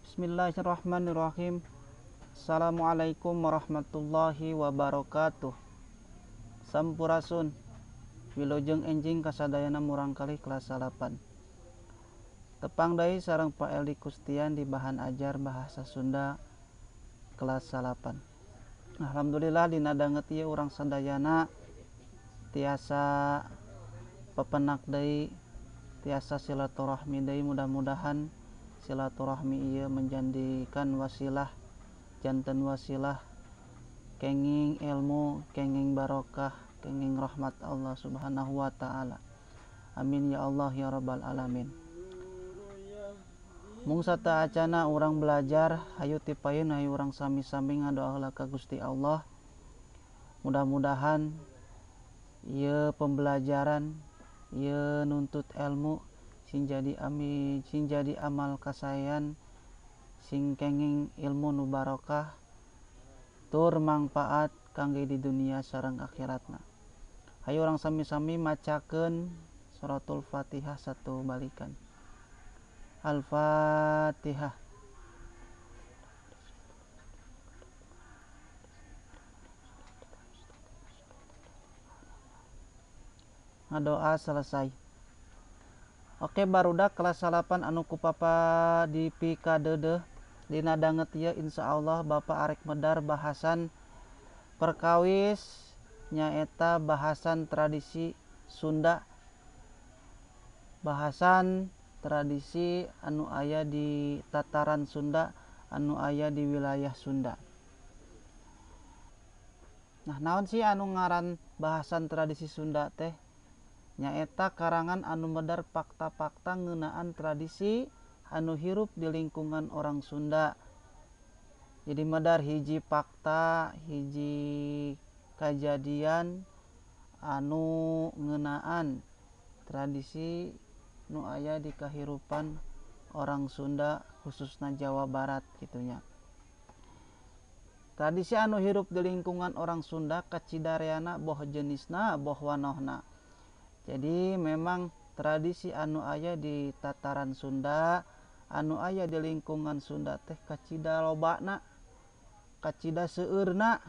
Bismillahirrahmanirrahim. Assalamualaikum warahmatullahi wabarakatuh. Sampurasun. Wilujeng enjing kasadayana murangkalih kelas 8. Tepang deui sareng Pak Eldi Kustian di bahan ajar bahasa Sunda kelas 8. Alhamdulillah dina danget ieu urang sadayana tiasa pepenak deui, tiasa silaturahmi deui. Mudah-mudahan silaturahmi ieu menjadikan wasilah, janten wasilah kenging ilmu, kenging barokah, kenging rahmat Allah Subhanahu wa taala. Amin ya Allah ya rabbal alamin. Mung sataacana urang belajar, hayu ti payun hayu urang sami-sami ngadoa heula ka Gusti Allah. Mudah-mudahan ieu pembelajaran, ieu nuntut ilmu sing jadi amin, sing jadi amal kasaean, sing kenging ilmu nu barokah tur mangpaat kangge di dunia sareng akhiratna. Hayu urang sami-sami macakeun suratul Fatihah satu balikan. Al-Fatihah. Ngadoa selesai. Oke barudak kelas 8 anu ku papa dipikadeudeuh dina danget ieu insyaallah Bapak arek medar bahasan perkawis nyaeta bahasan tradisi Sunda, bahasan tradisi anu aya di tataran Sunda, anu aya di wilayah Sunda. Nah, naon sih anu ngaran bahasan tradisi Sunda teh? Nyaeta karangan anu medar fakta-fakta ngeunaan tradisi anu hirup di lingkungan orang Sunda. Jadi medar hiji fakta, hiji kajadian anu ngeunaan tradisi nu aya di kahirupan orang Sunda khususna Jawa Barat gitunya. Tradisi anu hirup di lingkungan orang Sunda kacidareana boh jenisna boh wanohna. Jadi memang tradisi anu aya di tataran Sunda, anu aya di lingkungan Sunda teh kacida lobana, kacida seueurna,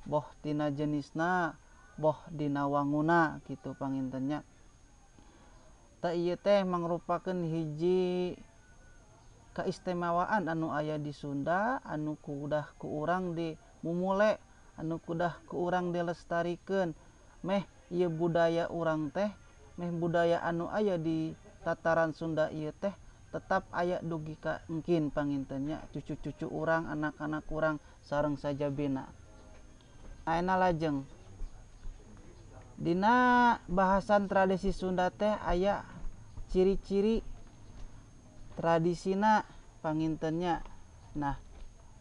boh tina jenisna, boh dina wanguna kitu pangintennya. Tah ieu teh mangrupakeun hiji kaistimewaan anu aya di Sunda, anu kudah ku urang dimumule, anu kudah ku urang dilestarikeun. Meh ieu budaya urang teh, meh budaya anu aya di tataran Sunda ieu teh tetap aya dugi ka engkin pangintennya, cucu-cucu urang, anak-anak urang sareng sajabina. Ayeuna lajeng dina bahasan tradisi Sunda teh aya ciri-ciri tradisina pangintennya. Nah,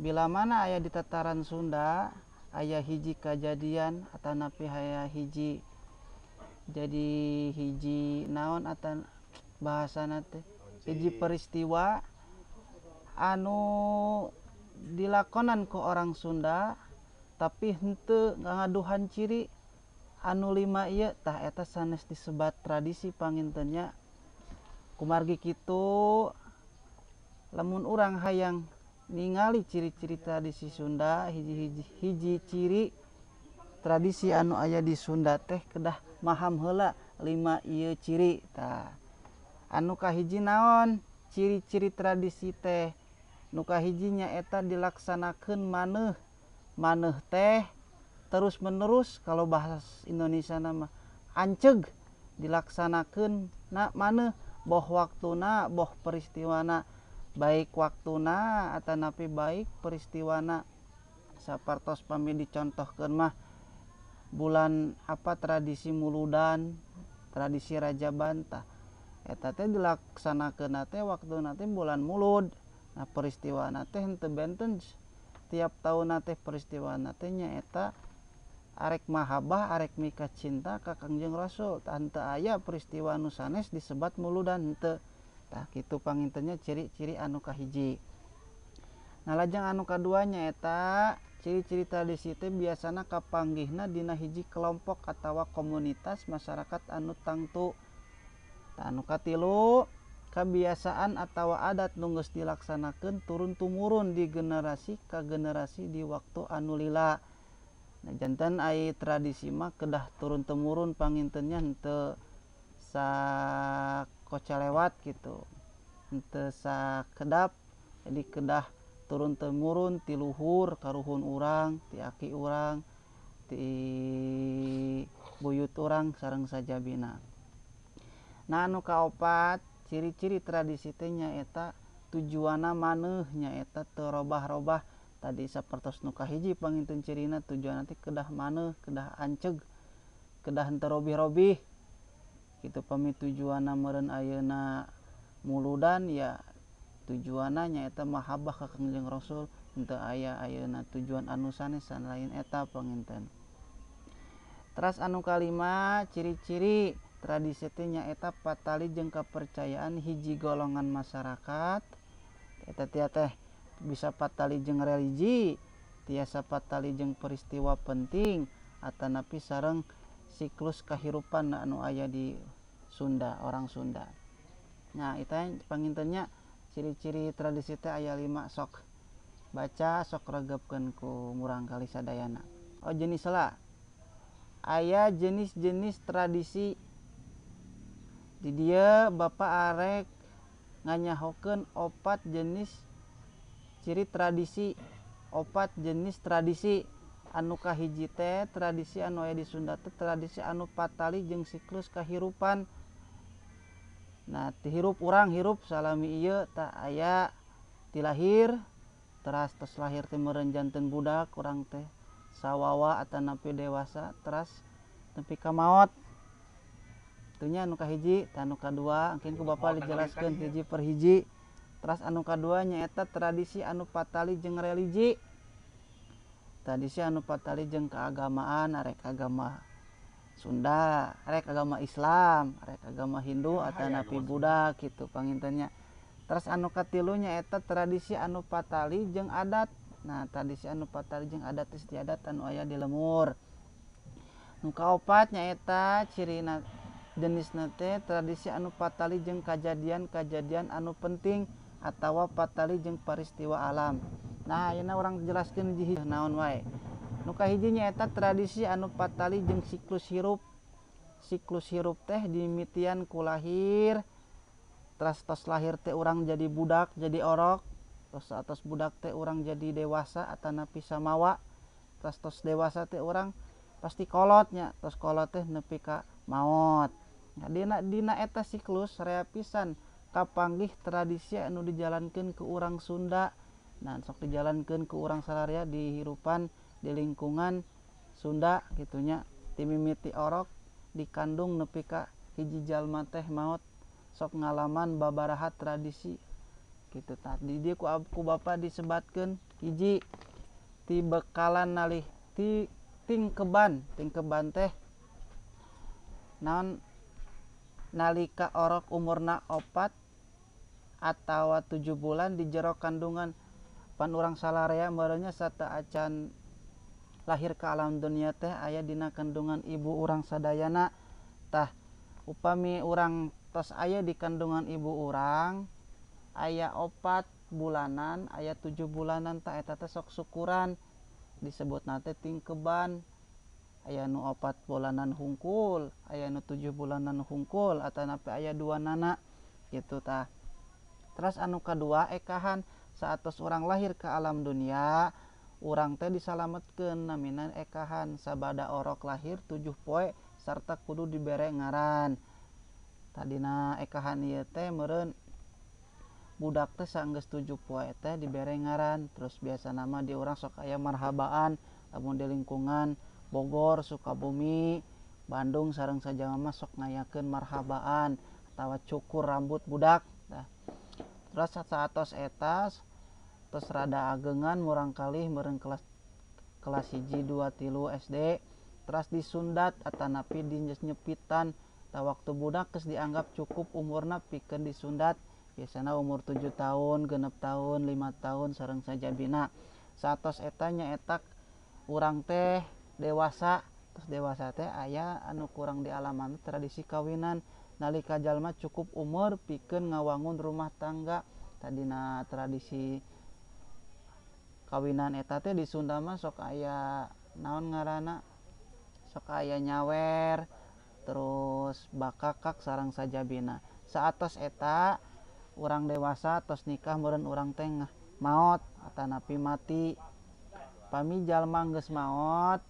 bila mana aya di tataran Sunda aya hiji kajadian atanapi aya hiji jadi hiji naon atan bahasana teh hiji peristiwa anu dilakonan ku orang Sunda tapi henteu ngagaduhan ciri anu lima ieu, tah eta sanes disebat tradisi pangintennya. Kumargi kitu lamun urang hayang ningali ciri-ciri tradisi Sunda, hiji-hiji hiji ciri tradisi anu aya di Sunda teh kedah maham heula lima ieu ciri. Tah anu kahiji naon ciri-ciri tradisi teh? Nu kahiji nyaeta dilaksanakeun maneuh. Maneuh teh terus menerus, kalau bahasa Indonesia nama anceg, dilaksanakeun na maneuh boh waktuna boh peristiwana, baik waktuna atanapi baik peristiwana. Sapartos pami dicontohkeun mah bulan apa tradisi muludan, tradisi Rajaban, tah eta teh dilaksanakeun teh waktuna teh bulan Mulud. Nah peristiwana teh henteu benten tiap taun teh peristiwana teh nyaeta arek mahabbah, arek mika cinta ka Kangjeng Rasul. Tah henteu aya peristiwa nu sanes disebat muludan henteu. Tah kitu pangintennya ciri-ciri anu kahiji. Nah lajeng anu kadua nyaeta ciri-ciri tradisi teh biasana kapanggihna dina hiji kelompok atawa komunitas masyarakat anu tangtu. Tah anu katilu Kebiasaan atau adat nu geus dilaksanakeun turun tumurun di generasi ka generasi di waktu anu lila. Nah, janten ai tradisi mah kedah turun temurun panginten nya, henteu sakocelewat gitu, henteu sakedap. Jadi kedah turun temurun ti luhur karuhun urang, ti aki urang, ti buyut urang sareng sajabina. Nah, anu kaopat, ciri-ciri tradisi teh nyaeta tujuanna maneuh, nyaeta teu robah-robah. Tadi sapertos nu kahiji panginten, cirina tujuanna teh kedah maneuh, kedah anceg, kedah henteu robih-robih kitu. Pami tujuanna meureun ayeuna muludan ya, tujuanna nyaeta mahabbah ka Kangjeng Rasul, henteu aya ayeuna tujuan anu sanes salain eta panginten. Teras anu kalima, ciri-ciri tradisi teh nyaeta patali jeung kepercayaan hiji golongan masyarakat. Eta tia teh bisa patali jeung religi, tiasa patali jeung peristiwa penting, atanapi sareng siklus kahirupan anu aya di Sunda, orang Sunda. Nah, itu panginten nya, ciri-ciri tradisi teh aya lima. Sok baca, sok regepkeun ku murangkalih sadayana. Oh, jenis lah, aya jenis-jenis tradisi. Di dieu Bapak arek nganyahokeun opat jenis ciri tradisi, opat jenis tradisi. Anu kahiji teh, tradisi anu aya di Sunda teh tradisi anu patali jeung siklus kahirupan. Nah, ti hirup urang, hirup salami ieu tah aya ti lahir, teras tos lahir teh meureun janten budak urang teh, sawawa atanapi dewasa, teras nepi ka maot. Itunya anu kahiji. Tah, anu kadua engke ku Bapak dijelaskeun hiji per hiji. Teras anu kadua nyaeta tradisi anu patali jeung religi, tradisi anu patali jeung keagamaan, arek agama Sunda, arek agama Islam, arek agama Hindu atanapi Buddha gitu panginten nya. Terus anu katilu nyaeta tradisi anu patali jeung adat. Nah, tradisi anu patali jeung adat istiadat anu aya di lemur. Nu kaopat nyaeta cirina jenisna teh tradisi anu patali jeung kajadian-kajadian anu penting atawa patali jeung peristiwa alam. Nah, ayeuna urang jelaskeun hiji naon wae. Nu kahiji nyaeta tradisi anu patali jeung siklus hirup. Siklus hirup teh dimimitian ku lahir, teras tos lahir teh urang jadi budak, jadi orok, tos atos budak teh urang jadi dewasa atanapi samawa, teras tos dewasa teh urang pasti kolot nya, tos kolot teh nepi ka maot. Nah, dina eta siklus rea pisan kapanggih tradisi anu dijalankeun ku urang Sunda. Nah, sok dijalankeun ku urang sararea di hirupan di lingkungan Sunda gitu nya. Ti mimiti orok dikandung nepi ka hiji jalma teh maot, sok ngalaman babaraha tradisi gitu. Tah, di dieu ku Bapa disebatkeun hiji ti bekalan nalih ti tingkeban. Tingkeban teh naon? Nalika orok umurna 4 atawa 7 bulan di jero kandungan, pan urang salarea meureun nya sateuacan lahir ke alam dunia teh aya dina kandungan ibu urang sadayana. Tah, upami urang tos aya di kandungan ibu urang aya 4 bulanan, aya 7 bulanan, tah eta teh sok syukuran, disebutna teh tingkeban. Aya nu 4 bulanan hungkul, aya nu 7 bulanan hungkul, atanapi aya dua nana gitu. Tah, terus anu kadua ekahan. Saatos urang lahir ke alam dunia, urang teh disalametkeun, namina ekahan, sabada orok lahir 7 poe sarta kudu dibere ngaran. Tadina ekahan ieu teh meureun budak teh saenggeus 7 poe teh dibere ngaran. Terus biasana mah di urang sok aya marhabaan, lamun di lingkungan Bogor, Sukabumi, Bandung sareng sajama mah sok ngayakeun marhabaan atawa cukur rambut budak. Tah, terus saatos eta tos rada agengan murangkalih meureun kelas kelas 1, 2, 3 SD, teras disundat atanapi dinyepitan. Tah, waktu budak geus dianggap cukup umurna pikeun disundat, biasana umur 7 tahun, 6 tahun, 5 tahun sareng sajabina. Saatos eta nyaeta urang teh dewasa. Terus dewasa teh aya anu kurang dialaman tradisi kawinan. Nalika jalma cukup umur pikeun ngawangun rumah tangga. Tadina tradisi kawinan eta teh di Sunda mah sok aya naon ngaranna, sok aya nyawer, terus bakakak sareng sajabina. Saatos eta urang dewasa tos nikah meureun urang teh maot atanapi mati. Pami jalma geus maot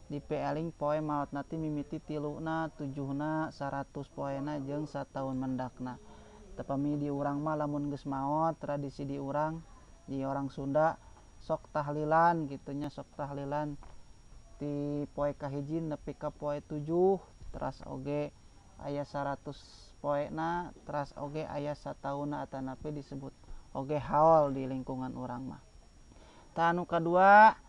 dipieling poe maotna teh mimiti 3na, 7na, 100 poena jeung sataun mendakna. Teu pami di urang mah lamun geus maot tradisi di urang, di orang Sunda sok tahlilan gitu nya, sok tahlilan ti poe kahiji nepi ka poe 7, teras oge aya 100 poena, teras oge aya sataunna atanapi disebut oge haul di lingkungan urang mah. Tah anu kadua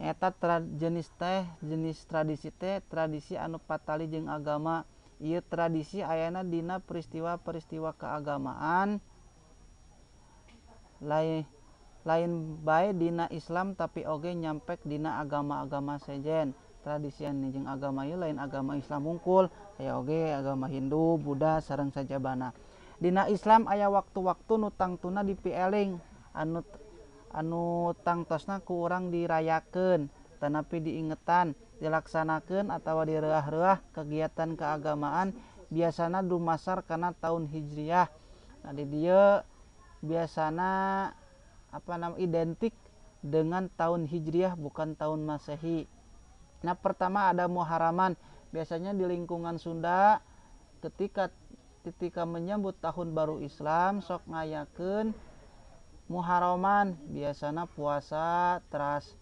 nyaeta jenis teh, jenis tradisi teh tradisi anu patali jeung agama. Ieu tradisi ayana dina peristiwa-peristiwa keagamaan lain bae dina Islam tapi oge nyampek dina agama-agama sejen. Tradisi anu jeung agama ieu lain agama Islam hungkul, aya oge agama Hindu, Buddha sareng sajabana. Dina Islam aya waktu-waktu nu tangtuna dipieling anu tangtosna ku urang dirayakeun, tanapi diingetan, dilaksanakeun atawa direuah-reuah kegiatan keagamaan biasana dumasar kana tahun Hijriah. Nah di dieu biasana identik dengan tahun Hijriah bukan tahun Masehi. Nah pertama ada Muharraman. Biasanya di lingkungan Sunda ketika menyambut tahun baru Islam sok ngayakeun Muharraman, biasana puasa teras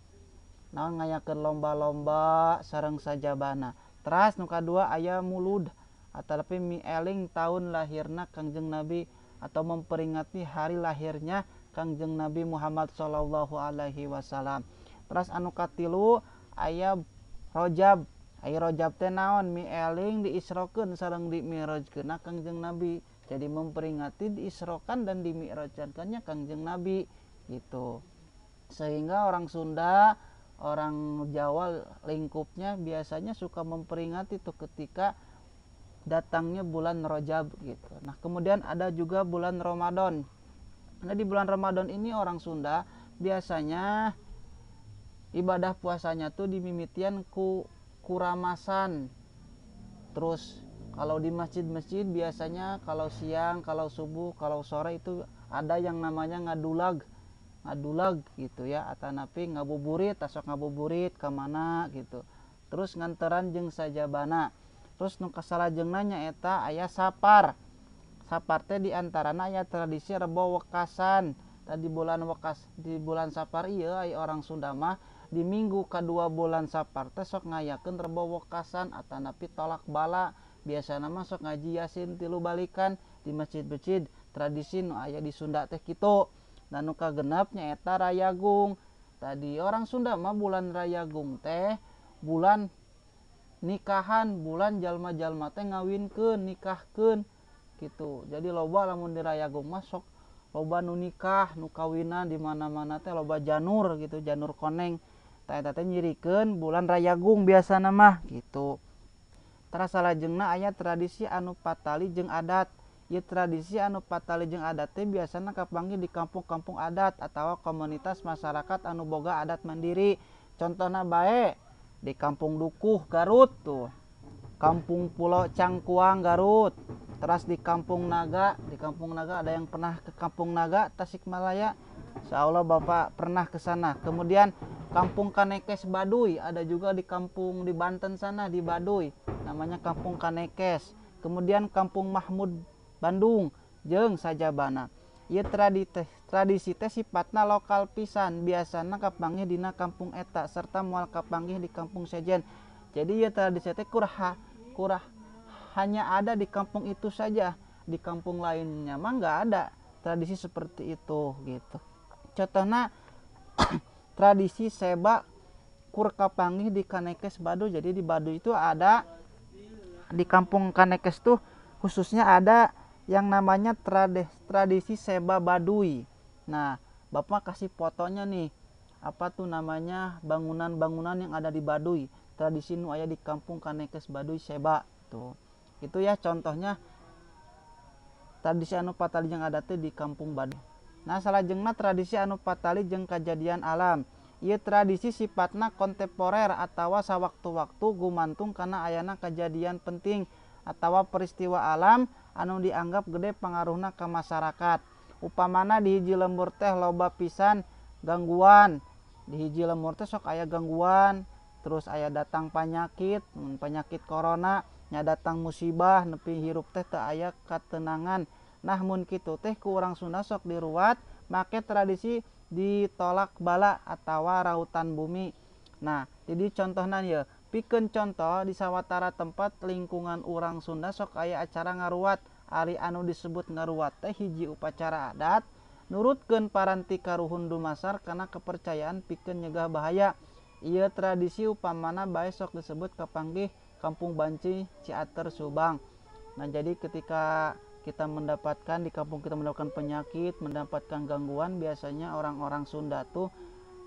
naon ngayakeun lomba-lomba sareng sajabana. Teras nu kadua aya Mulud atanapi mieling tahun lahirna Kangjeng Nabi atau memperingati hari lahirnya Kangjeng Nabi Muhammad sallallahu alaihi wasallam. Teras anu katilu aya Rojab. Aya Rojab teh naon? Mieling diisrokeun sareng dimi'rajkeunna Kangjeng Nabi. Jadi memperingati diisrokan dan dimi'rajkannya Kangjeng Nabi gitu. Sehingga orang Sunda, orang Jawa lingkupnya biasanya suka memperingati tuh ketika datangnya bulan Rajab gitu. Nah, kemudian ada juga bulan Ramadan. Nah, di bulan Ramadan ini orang Sunda biasanya ibadah puasanya tuh dimimitian ku kuramasan. Terus kalau di masjid-masjid biasanya kalau siang, kalau subuh, kalau sore itu ada yang namanya ngadulag. Ngadulag gitu ya, atanapi ngabuburit, tasok ngabuburit ka mana gitu. Terus nganteran jeung sajabana. Terus nu kasalajengna nyaeta aya sapar. Sapar teh di antarana aya tradisi rebo wekasan. Tadi bulan wekas, di bulan sapar ieu aya orang Sunda mah di minggu kadua bulan sapar teh sok ngayakeun rebo wekasan atanapi tolak bala. Biasana mah sok ngaji Yasin 3 balikan di masjid-masjid. Tradisi nu aya di Sunda teh kitu. Dan nu kagenep nyaeta Rayagung. Tadi orang Sunda mah bulan Rayagung teh bulan nikahan, bulan jalma-jalma teh ngawinkeun, nikahkeun gitu. Jadi loba lamun di Rayagung mah sok loba nu nikah, nu kawinan di mana-mana teh loba janur gitu, janur koneng. Tah eta teh nyirikeun bulan Rayagung biasana mah gitu. Teras salajengna aya tradisi anu patali jeung adat. Ieu tradisi anu patali jeung adat teh biasana kapanggih di kampung-kampung adat atawa komunitas masyarakat anu boga adat mandiri. Contohna bae di Kampung Dukuh Garut tuh, Kampung Pulau Cangkuang Garut, teras di Kampung Naga. Di Kampung Naga ada yang pernah ke Kampung Naga Tasikmalaya? Insyaallah Bapak pernah ke sana. Kemudian Kampung Kanekes Baduy, ada juga di kampung di Banten sana di Baduy, namanya Kampung Kanekes. Kemudian Kampung Mahmud Bandung jeung sajabana. Ieu tradisi teh sifatna lokal pisan, biasana kapanggih dina kampung eta serta moal kapanggih di kampung sejen. Jadi ieu tradisi teh kurah hanya ada di kampung itu saja, di kampung lainnya mah nggak ada tradisi seperti itu gitu. Contohna tradisi seba kur kapanggih di Kanekes Baduy. Jadi di Baduy itu ada, di kampung Kanekes tuh khususnya ada yang namanya tradisi seba Baduy. Nah, Bapak kasih fotonya nih. Apa tuh namanya bangunan-bangunan yang ada di Baduy. Tradisi nu aya di kampung Kanekes Baduy seba tuh. Itu ya contohnya tradisi anu patali jeung adat teh di Kampung Baduy. Nah, salajengna tradisi anu patali jeung kajadian alam. Ieu tradisi sifatna kontemporer atawa sawaktu-waktu gumantung kana ayana kajadian penting atawa peristiwa alam anu dianggap gede pangaruhna ka masyarakat. Upamana di hiji lembur teh loba pisan gangguan. Di hiji lembur teh sok aya gangguan, terus aya datang penyakit, penyakit corona, nya datang musibah nepi hirup teh teu aya katenangan. Nah, mun kitu teh ku urang Sunda sok diruat make tradisi ditolak bala atawa rautan bumi. Nah, jadi contohna ieu, pikeun contoh di sawatara tempat lingkungan urang Sunda sok aya acara ngaruat. Ari anu disebut ngaruat teh hiji upacara adat nurutkeun paranti karuhun dumasar kana kepercayaan pikeun nyegah bahaya. Ieu tradisi upamana bae sok disebut kapanggih Kampung Banci Ciater Subang. Nah, jadi ketika kita mendapatkan di kampung kita mendapatkan penyakit, mendapatkan gangguan, biasanya orang-orang Sunda tuh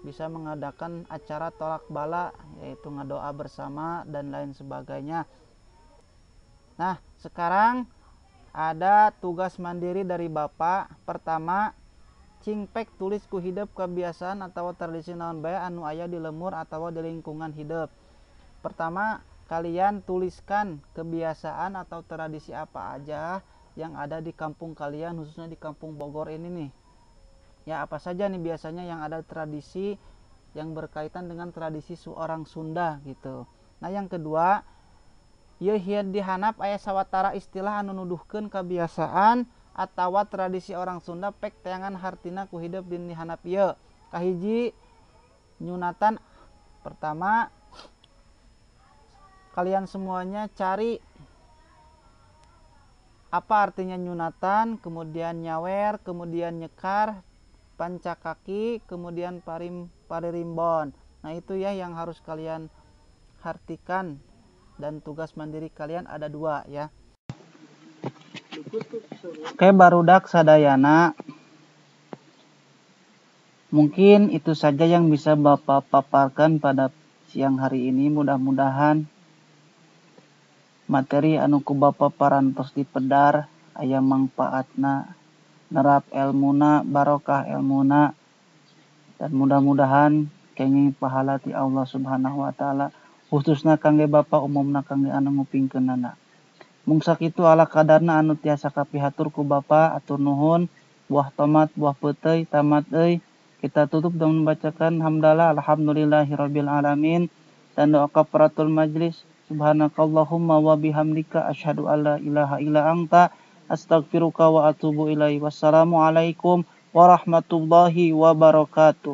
bisa mengadakan acara tolak bala, yaitu ngadoa bersama dan lain sebagainya. Nah, sekarang ada tugas mandiri dari Bapak. Pertama, cing pek tulis ku hidep kebiasaan atau tradisi naon bae anu aya di lemur atau di lingkungan hidep. Pertama, kalian tuliskan kebiasaan atau tradisi apa aja yang ada di kampung kalian, khususnya di Kampung Bogor ini nih. Ya, apa saja nih biasanya yang ada tradisi yang berkaitan dengan tradisi seorang Sunda gitu. Nah, yang kedua, ieu di handap aya sawatara istilah anu nuduhkeun kebiasaan atawa tradisi orang Sunda, pek teangan hartina ku hidep di handap ieu. Kahiji, nyunatan. Pertama, kalian semuanya cari apa artinya nyunatan, kemudian nyawer, kemudian nyekar, pancakaki, kemudian parim paririmbon. Nah, itu ya yang harus kalian artikan dan tugas mandiri kalian ada dua ya. Oke, barudak sadayana. Mungkin itu saja yang bisa Bapak paparkan pada siang hari ini. Mudah-mudahan materi anu ku Bapak parantos dipedar aya mangpaatna, nerap elmuna, barokah elmuna, dan mudah-mudahan kenging pahala ti Allah Subhanahu wa taala, khususna kangge Bapak, umumna kangge anu ngupingkeunana. Mung sakitu ala kadarna anu tiasa kapihatur ku Bapak, atur nuhun. Buah tomat, buah peuteuy, tamat euy. Kita tutup dengan membacakan hamdalah, alhamdulillahirabbil alamin, dan doa kafaratul majlis. Subhanakallahumma wa bihamdika asyhadu alla ilaha illa anta astaghfiruka wa atubu ilaik. Wassalamualaikum warahmatullahi wabarakatuh.